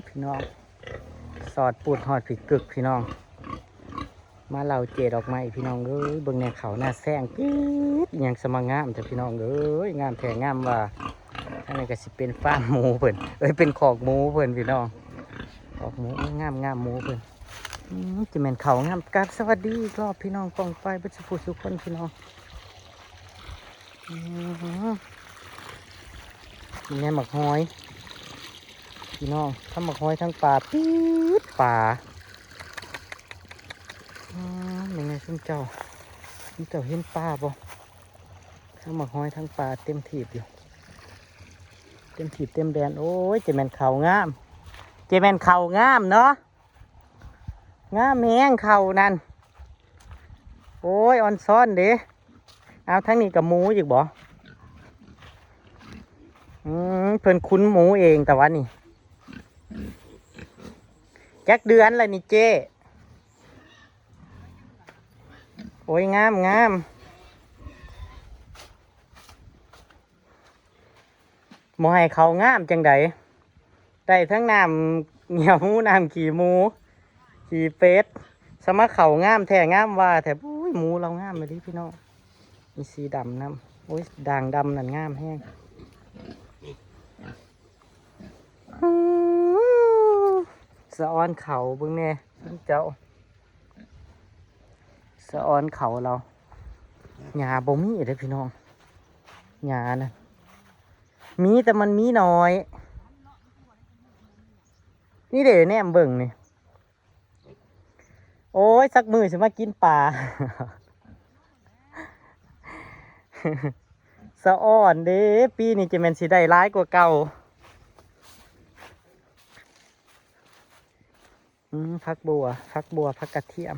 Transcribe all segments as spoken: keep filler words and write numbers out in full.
พี่น้อง สอดปูดฮอดผีกึกพี่น้อง มาเล่าเจดอกไม้พี่น้องเอ้ย เบิ่งแน่เขาหน้าแซงปี๊ด อิหยังสมางามแต่พี่น้องเอ้ย งามแท้งามว่า อันนี้ก็สิเป็นฟาร์มหมูเพิ่น เอ้ย เป็นคอกหมูเพิ่นพี่น้อง คอกหมู งามงามหมูเพิ่น อืม จะแม่นเขางาม กราบสวัสดีอีกรอบพี่น้อง ป้องไปเบิดสุผู้สุคนพี่น้อง อืม นี่แม่หมากหอย พี่น้อง ทั้งหมากหอยทั้งปลา ปี๊ดปลา อืม เป็นไงซุมเจ้า ซุมเจ้าเห็นปลาบ่ ทั้งหมากหอยทั้งปลาเต็มถีบอยู่ เต็มถีบเต็มแดน โอ้ย เจแมนเขางาม เจแมนเขางามเนาะ งามแฮงเขานั่น โอ้ย ออนซอนเด้ เอาทั้งนี้กับหมูอีกบ่ อืม เพิ่นคุ้นหมูเองแต่ว่านี่ จักเดือนละนี่เจ้ โอ้ย งามงาม บ่ให้เขางามจังใด ได้ทั้งน้ำเงี้ยวหมู น้ำขี้หมู ขี้เป็ด สมาเขางามแท้งามว่าแท้ อุ้ย หมูเรางามเลยพี่น้อง มีสีดำนำ โอ้ย ด่างดำนั่นงามแฮง อืม สะออนเขาเบิ่งแน่ซุมเจ้า สะออนเขาเรา หญ้าบ่มีเด้อพี่น้อง หญ้านะ มีแต่มันมีน้อย นี่เด้แนมเบิ่งนี่ โอ้ย สักมื้อสิมากินปลา สะออนเด้ ปีนี้จะแม่นสิได้หลายกว่าเก่า อืม ผักบัว ผักบัว ผักกระเทียม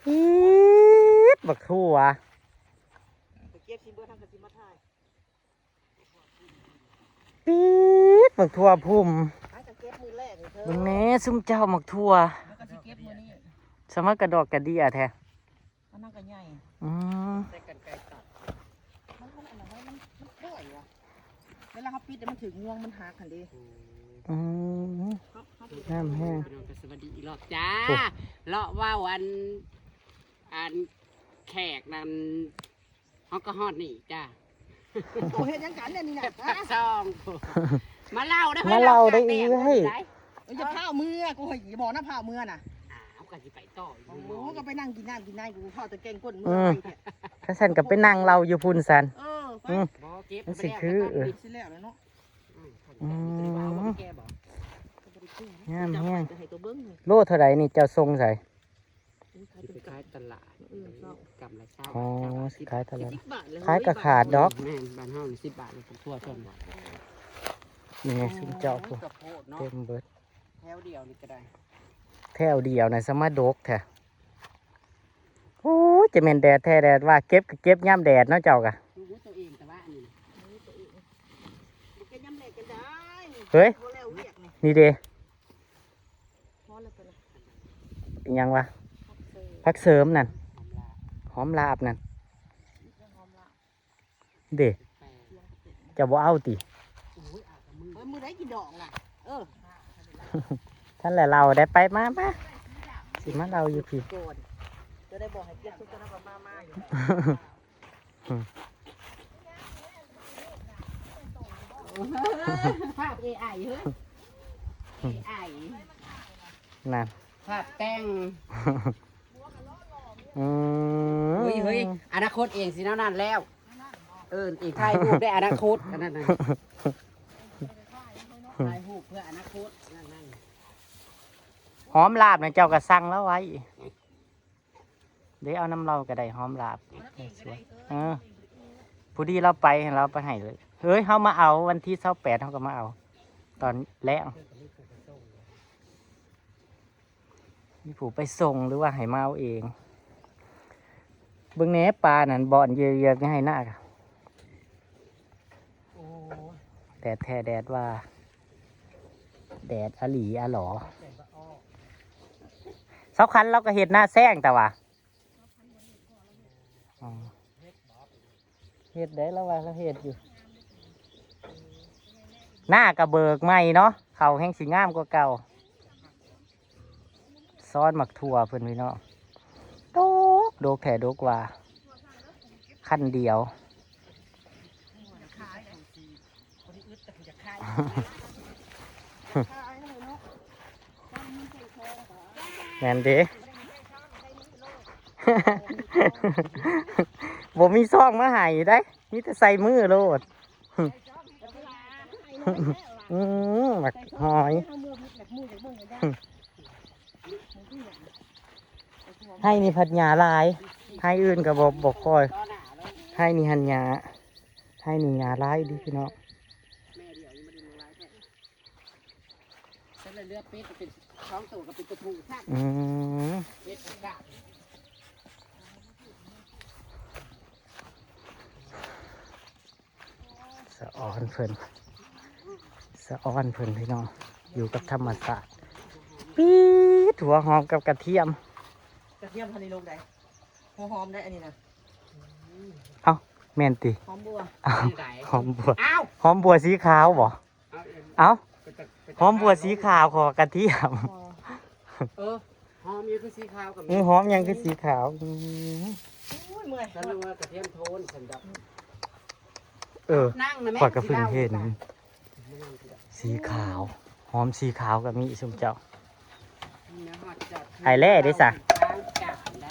อี๊ด บักถั่ว ไปเก็บสิเบิด ทางกะสิมาถ่าย ปี๊ด บักถั่วพุ่ม หากันเก็บมื้อแรกนี่เธอ เบิ่งแหน่ซุมเจ้าบักถั่ว แล้วก็สิเก็บมื้อนี้ สมักกระดอกกระเดี้ยแท้ อันนั้นก็ใหญ่ อืม ใส่กรรไกรตัด มัน มันอันนั้นไว้ มัน มันป่วยว่ะ เวลาเขาปิดแล้วมันถึงงวงมันหักหั่นเด้ อืม เขา เขาปิด น้ำแห้ง พี่น้องก็สวัสดีอีกรอบจ้า โอ้ เลาะว่าวัน อันแขกนั่น เขาก็ฮอดนี่จ้า โอ้ เฮ็ดหยังกันเนี่ยนี่น่ะ ฮะ ซอง มาเล่าได้ มาเล่าได้ เฮ้ย เล่า อีก เฮ้ย เอ้ย อย่าพาเมือ กูเฮ้ย บอกนะ พาเมือน่ะ อ้าว ก็สิไปต่ออยู่ โอ้ ก็ไปนั่งกินน้ำกินน้ำ กูพาแต่แกงก้นเมือ อืม ไปแท้ ถ้าซั่นก็ไปนั่งเล่าอยู่พุ้นซั่น เออ ไป อืม บ่เก็บ มันสิคือ ไปแล้ว เออ ไปแล้วเนาะ อืม อืม ก็บ่ได้ว่าเอาบ่ได้แก้บ่ งามแฮง จะให้ตัวเบิ่งเลย โลเท่าใดนี่เจ้าส่งใส่ สิไปขายตลาด เออ เจ้า กำละซาว อ๋อ บาท ซาวบาท สิขายตลาด สิบบาทเลย ขายกะขาดดอก แม่น บ้านเฮานี่สิบบาทเลย ผมทั่วชน นี่ไง ซุมเจ้าพุ้น โอ้ย กะโพดเนาะ เต็มเบิด แถวเดียวนี่ก็ได้ แถวเดียวน่ะ สมาดกแท้ โอ้ย จะแม่นแดดแท้แดดว่า เก็บก็เก็บยามแดดเนาะเจ้ากะ รู้ตัวเองแต่ว่าอันนี้ บ่เก็บยามแดดก็ได้ เฮ้ย บ่แล้วเวียกนี่ นี่เด้ พอแล้วตัวละ อิหยังวะ ผักเสริม ผักเสริมนั่น หอมลาบ หอมลาบนั่น เด้ จะบ่เอาติ โอ้ย เอากับมือ เฮ้ย มื้อใดกินดอกล่ะ เออ ท่านแหละเราได้ไป มา มา สิมาเล่าอยู่พี่ โกน จะได้บอกให้เก็บซุกจะได้มา มา มาอยู่ ภาพ เอไอ เฮ้ย เอไอ นั่น ภาพแต่ง อืม เฮ้ย เฮ้ย อนาคตเองสิแนวนั้นแล้ว เออ เองถ่ายรูปได้อนาคต อันนั้นน่ะ ถ่ายรูปเพื่ออนาคต นั่นนั่น หอมลาบนะเจ้าก็สั่งแล้วไว้ เดี๋ยวเอาน้ำเราก็ได้หอมลาบในสวน เออ ผู้ดีเราไป เราไปให้เลย เฮ้ย เฮามาเอาวันที่ซาวแปด เฮาก็มาเอา ตอนแลง มีผู้ไปส่งหรือว่าให้มาเอาเอง เบิ่งแหน่ปลานั่น บ่อนเหยื่อๆ อยู่ให้หน้า โอ้ย แดดแท้แดดว่า แดดอะหลีอะหลอ สาวคันเราก็เฮ็ดหน้าแซงแต่ว่า อ๋อ เฮ็ดได้แล้วว่าเราเฮ็ดอยู่ หน้ากะเบิกใหม่เนาะ เขาแฮงสิงามกว่าเก่า ซ้อนหมากถั่วเพิ่นพี่น้อง ดก ดกแท้ดกว่า คันเดียว แม่นเด้ บ่มีซองมาให้ได้ มีแต่ใส่มือโลด อืม หมากหอย ไฮ่นี่พัดหญ้าหลาย ไฮ่อื่นก็บ่ บ่ค่อย ไฮ่นี่หันหญ้า ไฮ่นี่หญ้าหลายเด้พี่น้อง แม่เดียวยังบ่ได้ลงหลายแท้ ฉันเลยเลือกเป็ดเป็นสองตัวก็เป็นตัวผู้ซะ อืม เป็ดกับกาบ สะออนเพิ่น สะออนเพิ่นพี่น้อง อยู่กับธรรมชาติ ปี๊ด หัวหอมกับกระเทียม กระเทียมพันในโลกใด หัวหอมได้อันนี้นะ เอ้า แม่นติ หอมบัว เอ้า หอมบัว อ้าว หอมบัวสีขาวบ่ เอาเอ็ม เอ้า ไปตัด ไปตัด หอมบัวสีขาวขอกระเทียม อ๋อ เออ หอมอยู่คือสีขาวกับ อือ หอมยังคือสีขาว อืม โอ้ย เมื่อย ฉันนึกว่ากระเทียมโทน ฉันดับ เออ นั่งนะแม่ ข้อยก็เพิ่งเห็น สีขาว หอมสีขาวก็มีซุมเจ้า ไอ้แร่เด้ซะ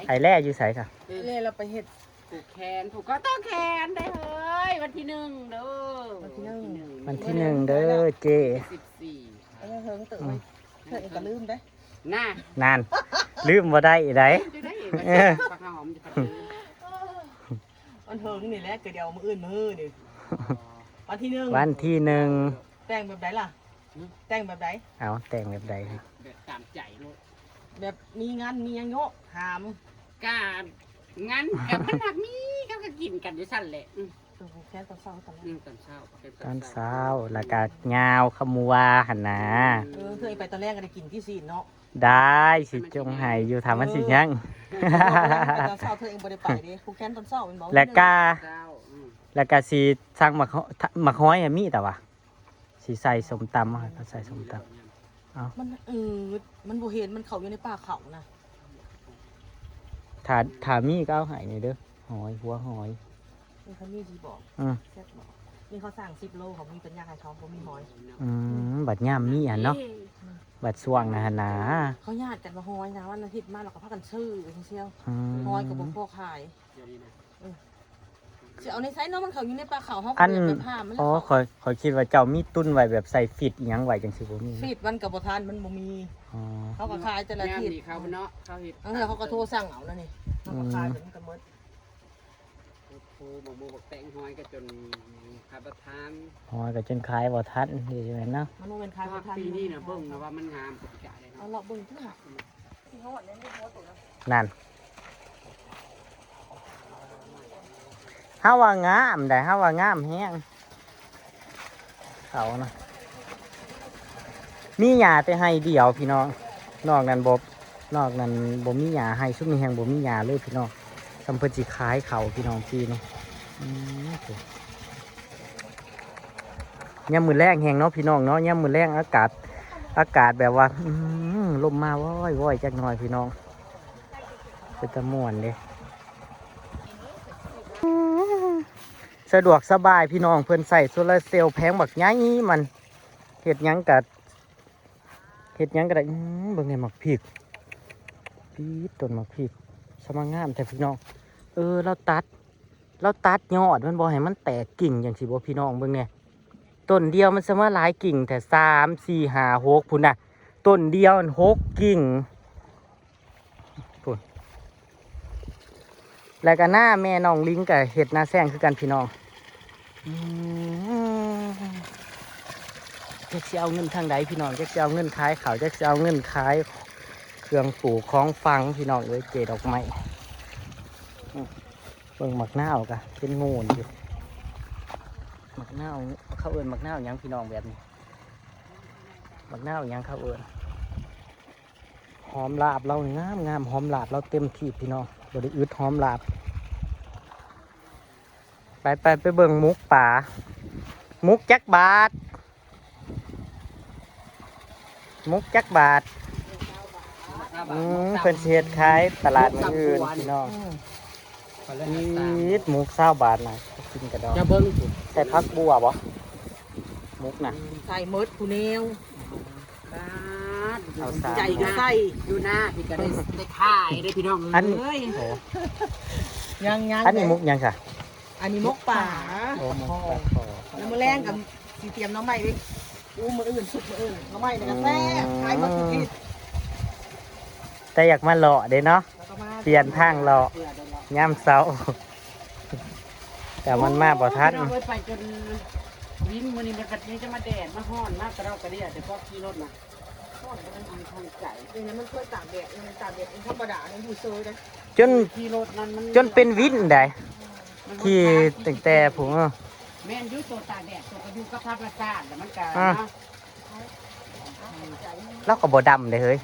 ไอ้แร่อยู่ไสซะ เออ เลยเราไปเฮ็ด ผูกแขน ผูกคอต่อแขนได้เฮ้ย วันที่หนึ่งเด้อ วันที่หนึ่ง วันที่หนึ่งเด้อเจ้ สิบสี่ เออ เฮิงเติบ อืม เฮ้ย เธอเองก็ลืมเด้ น่า นั่น ลืมบ่ได้อีกได๋ จะได้เห็นว่า เออ ปลาหอมจะปลาทู วันเฮิงนี่แหละ ก็เดี๋ยวมื้ออื่นมื้อนี่ วันที่หนึ่ง วันที่หนึ่ง แต่งแบบใดล่ะ หืม แต่งแบบใด เอาแต่งแบบใด แบบตามใจโลด แบบมีงานมีหยังเนาะ ถาม กะงานกะมันหากมี เขาก็กินกันอยู่ซั่นแหละ อืม เออ ผูกแขนตอนเช้าตอนแรก อืม ตอนเช้า ผูกแขนตอนเช้า ตอนเช้า แล้วก็ยาวขมัวหั่นนะ เออ เธอไปตอนแรกก็ได้กินที่ซีนเนาะ ได้ สิจงให้อยู่ ถามมันสิยัง เออ ไปตอนเช้าเธอเองบ่ได้ไปเด้ ผูกแขนตอนเช้าแม่นบ่ แล้วก็ เช้า อืม แล้วก็สิสั่งหมากหอ- หมากหอยอะมีแต่ว่า สิใส่ส้มตำ ให้เขาใส่ส้มตำ เอา มันอืด มันบ่เห็น มันเข้าอยู่ในป่าเขานะ ถ้า ถ้ามีก็เอาให้นี่เด้อ หอย หัวหอย นี่เขามีสิบอก อืม แซ่บบอก นี่เขาสั่งสิบโล เขามีปัญญาให้เขา บ่มีหอย อืม บัดยามมีหั่นเนาะ บัดช่วงนะหั่นนะ เขาญาติกันว่าหอยนะ วันอาทิตย์มาเราก็พากันซื้อเชียว อืม หอยก็บ่พอขาย เดี๋ยวนี้นะ เออ สิเอาในไซส์เนาะ มันเข้าอยู่ในป่าเขา เฮาก็ อัน บ่อยากไปผ่ามัน อ๋อ แล้วเขา ข้อย ข้อยคิดว่าเจ้ามีตุนไว้แบบใส่ฟรีซอิหยังไว้จังซี่บ่มี ฟรีซมันก็บ่ทัน มันบ่มี อ๋อ เขาก็ขายแต่ละอาทิตย์ ยามนี้เขาเนาะ เขาเฮ็ด เออ เขาก็โทรสั่งเอานั่นนี่ เขาก็ขาย อืม แบบนี้ก็หมด โอ้โห บักบวบบักแตงหอยก็จนขายบ่ทัน หอยก็จนขายบ่ทัน นี่ใช่ไหมเนาะ มันบ่แม่นขายบ่ทัน ปีนี้นะเบิ่งนะว่ามันงามกว่าปีกายเลยเนาะ เอาเลาะเบิ่งเถอะ นั่น เฮาว่างามได้ เฮาว่างามแฮง เขานะ มีหญ้าแต่ไฮ่เดียวพี่น้อง นอกนั้นบ่ นอกนั้นบ่มีหญ้า ไฮ่ซุมนี้แฮ่งบ่มีหญ้าเลยพี่น้อง ส่ำเพิ่นสิขายเขาพี่น้องปีนี้ อืม ยามมื้อแลงแฮ่งเนาะพี่น้องเนาะ ยามมื้อแลงอากาศ อากาศแบบว่า อืม ลมมาว้อยๆ จักหน่อยพี่น้อง เป็นตาม่วนเด้ อืม สะดวกสบายพี่น้อง เพิ่นใส่โซลาร์เซลล์แผงบักใหญ่ มันเฮ็ดหยังกะ เฮ็ดหยังก็ได้ อืม เบิ่งแหน่หมากพริก ปี๊ด ต้นหมากพริก สะมางามแท้พี่น้อง เออ ลาวตัด ลาวตัดยอดมันบ่ให้มันแตกกิ่งจังซี่บ่พี่น้อง เบิ่งแหน่ ต้นเดียวมันสะมาหลายกิ่งแท้ สาม สี่ ห้า หก พุ้นน่ะ ต้นเดียวมันหกกิ่ง พุ้น แล้วก็นาแม่น้องลิงก็เฮ็ดนาแซงคือกันพี่น้อง อืม จักสิเอาเงินทางใดพี่น้อง จักสิเอาเงินขายข้าว จักสิเอาเงินขายเครื่องปลูกของฝังพี่น้องเอ้ย เจ๊ดอกไม้ อืม เบิ่งหมากนาวกะเป็นโงนอยู่ หมากนาว เขาเอิ้นหมากนาวหยังพี่น้องแบบนี้ หมากนาวหยังเขาเอิ้น หอมลาบเรานี่งามงาม หอมลาบเราเต็มที่พี่น้อง บ่ได้อึดหอมลาบ ไปไปไปเบิ่งหมกปลา หมกจักบาท หมกจักบาท อืม เพิ่นสิเฮ็ดขายตลาดมื้ออื่นพี่น้อง อืม อีดหมกซาวบาทนะ กินกระดอง จะเบิ่งสิ ใส่ผักบัวบ่ หมกนะ ใส่หมดผู้แนว บาด เอาสาม ใจก็ใส่ อยู่หน้าพี่ก็ได้ ได้ขายได้พี่น้อง อัน เอ้ย โอ้ ยังยัง อันนี้หมกยังคะ อันนี้หมกป่า โอ้ หมกปลาคอ แล้วมื้อแลงก็สิเตรียมหน่อไม้ไว้ อู้ มื้ออื่น สุกมื้ออื่น หน่อไม้นี่ก็แซ่บ อืม ขายหมดทุกที่ แต่อยากมาเลาะเด้เนาะ แล้วก็มา เปลี่ยนทางเลาะ เปลี่ยนทางเลาะ ยามเช้า แต่มันมาบ่ทัน พี่น้องเอ้ย ไปจนวินมื้อนี้มันก็จะมาแดด มาฮ้อน มากระดอกกระเดี่ย แต่พอขี่รถน่ะ ฮ้อนมันมีทางใจ เดี๋ยวนี้มันเคยตากแดด มันตากแดดมันธรรมดา มันอยู่เซยนะ จน ขี่รถนั่นมัน จนเป็นวินได้ มัน ขี่ตั้งแต่ผม แม่นอยู่ ตัวตากแดด ตัวก็อยู่กับธรรมชาติ แล้วมันก็ อ่ะ นะ เราก็บ่ดำเลยเฮ้ย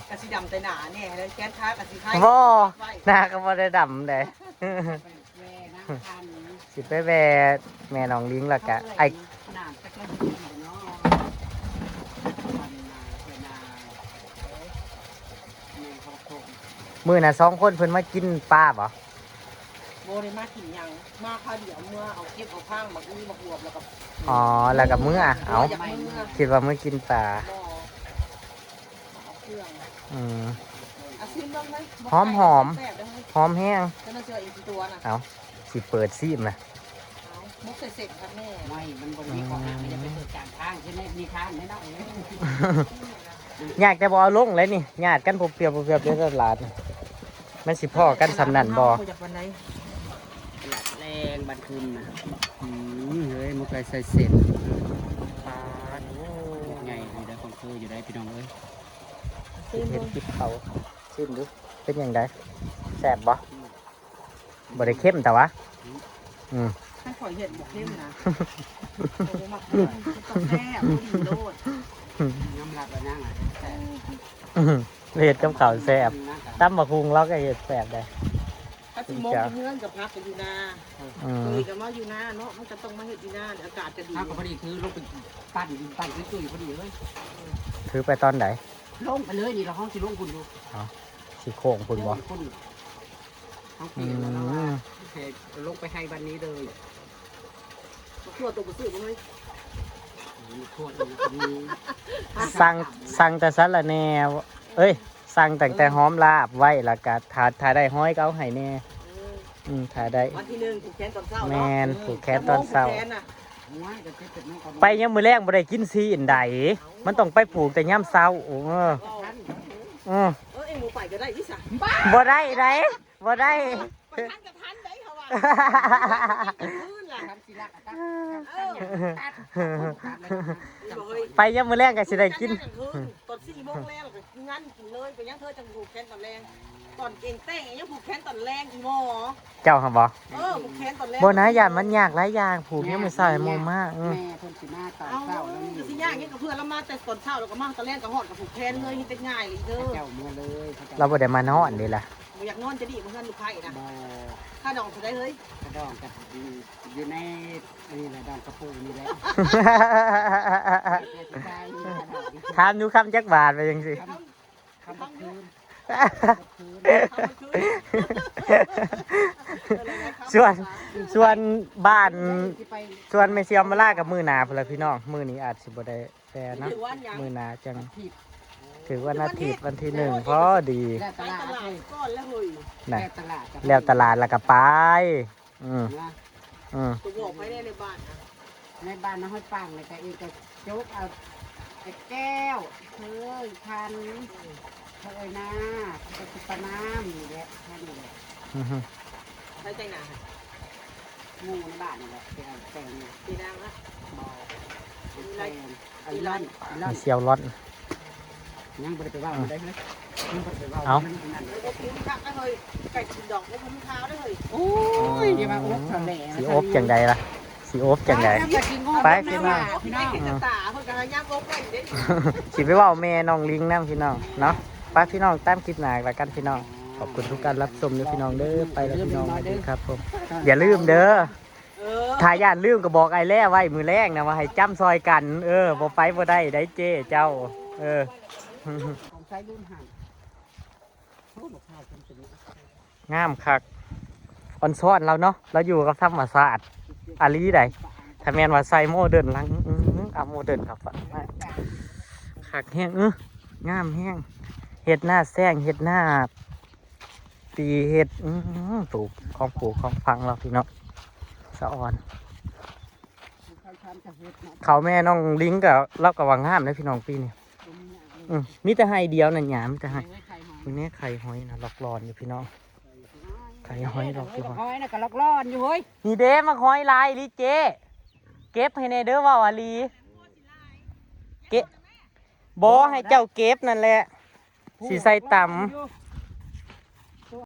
กะสิดำแต่หน้าแน่แล้วแขนขากะสิไข่ บ่ ไว้ หน้าก็บ่ได้ดำเลย แว่นะคัน สิไปแว่แม่น้องลิงแล้วกะ เอาเลย ไอ้ น้ำจักระดูกเนาะ มื้อน่ะสองคนเพิ่นมากินปลาบ่ บ่ได้มากินหยัง มาคราวเดียว เมื่อเอาเก็บเอาฟาง บักอื้อ บักบวบ แล้วก็ อ๋อ แล้วก็มื้อ เอ้า อยากมื้อ คิดว่ามื้อกินปลา บ่ เอาเครื่อง อืม เอาซิมเบิ่งเลย หอมหอม แซ่บๆเด้อ หอมแฮง เจ้าหน้าที่ว่าอีกกี่ตัวน่ะ เอ้า สิเปิดซิมนะ เอ้า มุกใส่เสร็จครับแม่ ไม่ มันบ่มีข้อห้าม มันจะไปเปิดกลางทาง ใช่ไหม มีทางไหมเนาะ อยากแต่บ่เอาลงเลยนี่ ญาติกันพบเพียบพบเพียบในตลาดนี่ มันสิพ้อกันส่ำนั่นบ่ อยากวันไหน ตลาดแรงบ้านคืนน่ะ อืม เฮ้ย หมกไก่ใส่เส้น ปาด โอ้ ใหญ่อยู่ได้ ของคืออยู่ได้ พี่น้องเอ้ย ซิม เห็ เบิ่ น ง คลิปเขา ซิมดู เป็นจั่งใด แซ่บบ่ บ่ได้เค็มแต่ว่า อืม ถ้าข่อยเห็นบ่เค็มนะ โอ้ มักเค็ม ต้องแซ่บ พอดีโลด ยอมรับแล้วนะ แซ่บ อืม เฮ็ดกับข้าวแซ่บ ตำบักหุ่งเราก็เฮ็ดแซ่บได้ ถ้าสิมกอยู่เฮือนกับพักก็อยู่นา อืม เคยก็มาอยู่นาเนาะ มันก็ต้องมาเฮ็ดอยู่นา อากาศก็ดี ถ้าก็พอดีคือลงไปปั่นดินปั่นตุ้ยๆพอดีเลย คือไปตอนไหน ลงไปเลยนี่ เราห้องสิลงคุณอยู่ เอา สิโค้งคุณบ่ ลงคุณ เขาเปลี่ยนแล้วนะว่า อืม โอเค ลงไปให้วันนี้เลย บักทั่วตัวบ่ซื้อบ่เฮ้ย บักทั่วตัวนี้ สั่ง สั่งแต่สาระแหน่ เอ้ย สั่งตั้งแต่หอมลาบไว้ แล้วก็ถ้า ถ้าได้หอยก็เอาให้แหน่ เออ อืม ถ้าได้ วันที่หนึ่งผูกแขนตอนเช้าเนาะ แม่น ผูกแขนตอนเช้า ผูกแขนน่ะ ไปยามมื้อแลงบ่ได้กินซี้อันใด มันต้องไปผูกแต่ยามเช้า เออ เออ เออ เอ็งบ่ไปก็ได้อีสาน บ่ได้ได๋ บ่ได้ ไปทันก็ทันได้เขาว่า ทันสิละ เออ ไปยามมื้อแลงก็สิได้กิน ทันกลางคืน ตอนสี่โมงแลงก็งานกินเลย ไปยังเธอจังผูกแขนตอนแลง ตอนเก่งแต่งยังผูกแขนตอนแลงอีหมอ เจ้าหั่นบ่ เออ ผูกแขนตอนแลง บ่นะ ย่านมันยากหลายอย่าง ผูกยามมื้อเช้าให้หมู่มา เออ แม่เพิ่นสิมาตอนเช้าแล้วนี่ เอา ก็สิยากหยังก็เพื่อละมาแต่ตอนเช้าแล้วก็มาตอนแลงก็ฮอดก็ผูกแขนเลย เฮ็ดได้ง่ายเลยเด้อ เจ้าเมือเลย เจ้า เราบ่ได้มานอนเด้ล่ะ บ่อยากนอนจะดีบ่เฮือนลูกไผนะ บ่ ค่าดองเท่าใดเฮ้ย ค่าดองก็อยู่ อยู่ในนี่แหละ ดองกระปูนี่แหละ ถามอยู่คำจักบาทไปจังซี่ คำ คำคืน ส่วน ส่วนบ้าน ส่วนแม่เสี่ยวมาลากับมื้อหน้าพุ้นล่ะพี่น้อง มื้อนี้อาจสิบ่ได้แปลเนาะ มื้อหน้าจัง ถือวันอาทิตย์วันที่หนึ่งพอดี แล้วตลาด แล้วตลาดก่อนแล้วเฮ้ย น่ะ แล้วตลาด แล้วตลาดแล้วก็ไป อืม นะ อืม ตัวบอกไปได้ในบ้านนะ ในบ้านน้องห้อยปังเลยก็เองก็จกเอาไอ้แก้ว เคยพัน เคยหน้า ก็คือปลาน้ำนี่แหละ แค่นี้แหละ อือฮึ ไปแต่งหน้าค่ะ หมู่ในบ้านนี่แหละ ไปเอาแต่งนี่ สีนางละ บอก เป็นไร แต่ง ไอ้ร่อน ไอ้ร่อน เสี่ยวร่อน ยังบ่ได้ไปเว้ามันได้เฮ้ย ยังบ่ได้ไปเว้า เอ้า มันนั่น โอ้โห คุ้มคักนะเฮ้ย ไก่กินดอก โอ้โห มันขาวด้วยเฮ้ย โอ้ย อย่ามาอบเขาแหละ สิอบจังใดล่ะ สิอบจังใด ไป ไป ไป พี่น้อง พี่น้อง เห็นตาเพิ่นก็หาย่างอบไว้เด้ สิไปเว้าแม่น้องลิงนำพี่น้องเนาะ ไปพี่น้อง ตามคลิปหน้าแล้วกันพี่น้อง ขอบคุณทุกการรับชมเด้อพี่น้องเด้อ ไปแล้วพี่น้อง สวัสดีครับผม อย่าลืมเด้อ ถ้าย่านลืมก็บอกไอ้แล่ไว้มื้อแลงนะว่าให้จ้ำซอยกัน เออ บ่ไปบ่ได้ได้เจ้เจ้า เออ ของใช้รุ่นหันโอ้หมกข้าวจนเป็น งามคัก ออนซ่อนเราเนาะ เราอยู่กับธรรมชาติ อาลีใด ถ้าแม่นว่าใส่โมเดิร์นหลัง อื้อหือเอาโมเดิร์นครับ คักแฮง เออ งามแฮง เฮ็ดหน้าแซง เฮ็ดหน้า ปีเฮ็ด อื้อหือปลูก ของปลูกของฝังเราพี่น้อง สะออน ใครทำจะเห็ดนะ เขาแม่น้องลิงก็ เราก็ว่างามเลยพี่น้องปีนี้ ตรงนี้ อืมมีแต่ไฮเดียวนั่นหยามีแต่ไฮ ไว้ใครหอย มีแม่ไข่หอยนะ หลอกหลอนอยู่พี่น้อง ไข่หอยหลอกหลอน หอยนะก็หลอกหลอนอยู่เฮ้ย นี่เด้มาหอยลายลิเจ เก็บให้แน่เด้อว่าอาลี เก็บ บ่ให้เจ้าเก็บนั่นแหละ สิใส่ตำ อยู่